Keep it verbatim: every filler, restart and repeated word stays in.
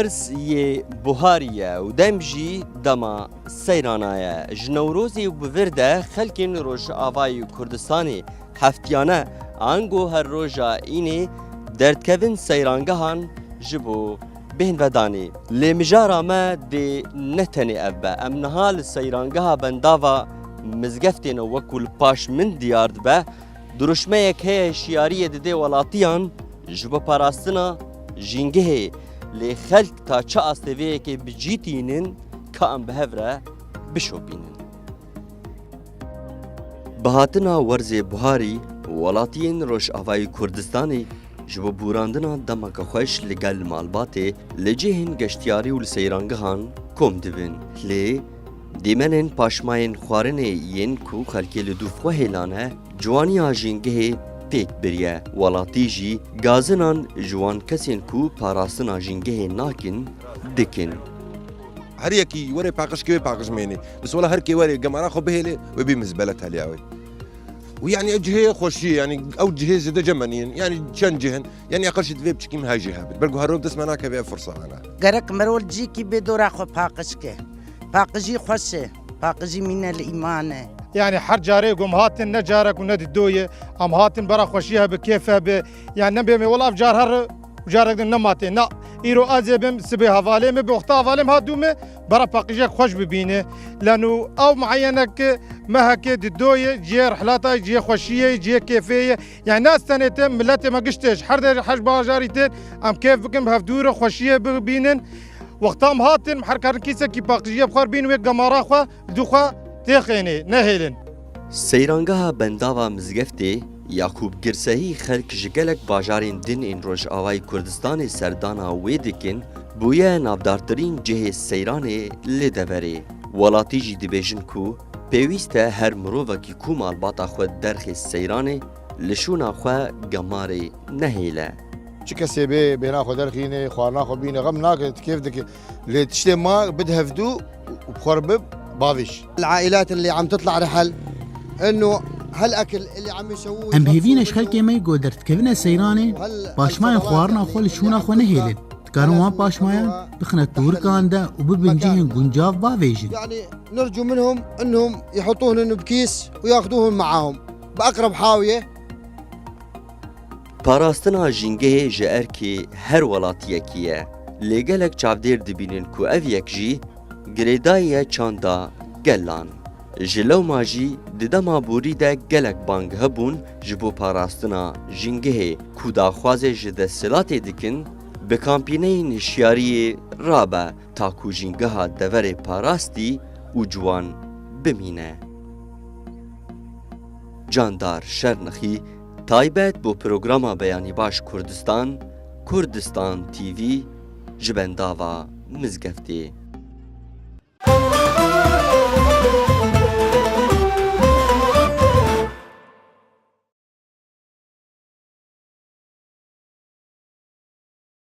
Pirs yê buharî ye û dem jî dema seyrana ye. Ji Newrozê û bi vir de xelkên Rojavayê Kurdistanê heftiyane ango her roja înê derdikevin seyrangehan ji bo bêhnvedanê. Lê mijara me dê ne tenê ev be. Em niha li seyrangeha bendava Mizgeftê ne, wekû li paş min diyar dibe, dirûşmeyek heye hişyariyê dide welatiyan ji bo parastina jîngehê, lê xelk ta çi astê vê yekê bi cî tînin ka em bi hev re bişopînin. Bi hatina werzê buharî, welatiyên Rojavayê Kurdistanê ji bo bûrandina demeke xweş li gel malbatê li cihên geştiyarî û li seyrangehan kom dibin. Lê dîmenên paşmayên xwarinê yên ku xelkê li dûv xwe hêlane, ciwaniya jîngehê pêk biriye. Welatî jî gazinan ji wan kesên ku parastina jîngehê nakin, dikin. Her yekî were paqij kê wê paqij mênê. Li sola her kê were gemara xwe bihêlê, wê bî mizbele teliya wê. Û yani ew cihê xweşiyê, yani ew cihê zêde cem me nînin. Yani çend cih in. Yani eqel jî divê piçikî min hej jî hebin. Belku her roj dest me nakeve ev firsa ana. Gerek merol cîkî bê dora xwe paqij ke. Paqijî xweş e. Paqijî mîne li îman e. Yani her carê ku em hatin, ne carek û ne didoye. Em hatin bera xweşî hebe, kêf hebe. Yani nebê me wela ev car here û carek din nema tê. Na, îro ez ê bim, sibê hevalê me, bi wexta hevalê me hat dû me, bera paqijek xweş bibîne. Leno ew muayene ke mehekê didoye, cihê rihlata ye, cihê xweşiyê ye, cihê kêfê ye. Yani ne ez tenê têm, miletê me giştê ji her derê, her bajarî tên, em kêf bikin, bi hevdû re xweşiyê bibînin. Wexta em hatin, em her karin kîsekî paqijiyê bi xwe re bînin, wê gemara xwe, li dû xwe têxênê, nehêlin. Seyrangeha bendava Mizgeftê, Yaqûb Girsehî xelk ji gelek bajarên din ên Rojavayê Kurdistanê serdana wê dikin, bûye navdartirîn cihê seyranê li deverê. Welatî jî dibêjin ku pêwîst e her mirovekî ku malbata xwe derxê seyranê, li şûna xwe gemarê nehêle. Çi kesê bê bêhna xwe derxîne, xwarina xwe bîne, xem nake, kêf dike. Lê tiştê ma bide hevdû û bi xwe re bib bavêj. العائلات اللي عم تطلع رحل، إنه هالأكل اللي عم يسووه Em bi hêvî ne ji xelkê me ku derdikevine seyranê, paşmayên xwarina xwe li şûna xwe nehêlin. Dikarin wan paşmayan bixine tûrikan de û bibin cihên guncav bavêjin. يعني نرجو منهم إنهم يحطوهن بكيس وياخذوهن معاهم بأقرب حاوية. Parastina jîngehê ji erkê her welatiyekî ye. Lê gelek çavdêr dibînin ku ev yek jî girêdayî ye çanda gelan. Ji lewma jî di dema borî de gelek bang hebûn ji bo parastina jîngehê ku daxwazê ji desthilatê dikin, bi kampîneyên hişyariyê rabe ta ku jîngeha deverê parastî û ciwan bimîne. Candar Şernixî, taybet bo programa Beyanî Baş Kurdistan, Kurdistan T V, ji bendava Mizgeftê.